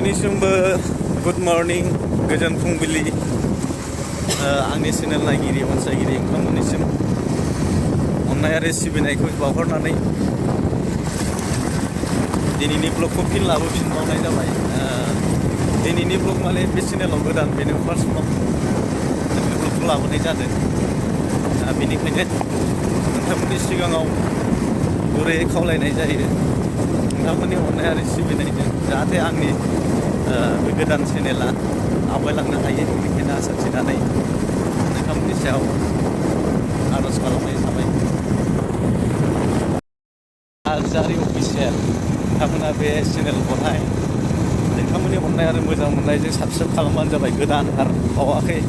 नोंथांमोननिसिमबो good morning गोजोन फुंबिलि आंनि चेनेल नायगिरि अनसायगिरि नोंथांमोननिसिम अननाय आरो सिबिनायखौ बावहरनानै दिनैनि ब्लगखौ फिन लाबोफिनबावनाय जाबाय। दिनैनि ब्लग माने बे चेनेलाव गोदान बेनो फार्स्ट ब्लग ब्लगखौ लाबोनाय जादों। बेनिखायनो नोंथांमोननि सिगाङाव गुरैयै खावलायनाय जायो नोंथांमोननि अननाय आरो सिबिनायजों जाहाथे आंनि बे गोदान चेनेला आवगायलांनो हायो। बेनिखायनो आसा थिनानै नोंथांमोननि सायाव आर'ज खालामनाय थाबाय। नार्जारि अफिसियेल नोंथांमोना बे चेनेलखौहाय नोंथांमोननि अननाय आरो मोजां मोननायजों साबस्क्राइब खालामबानो जाबाय। गोदान बावाखै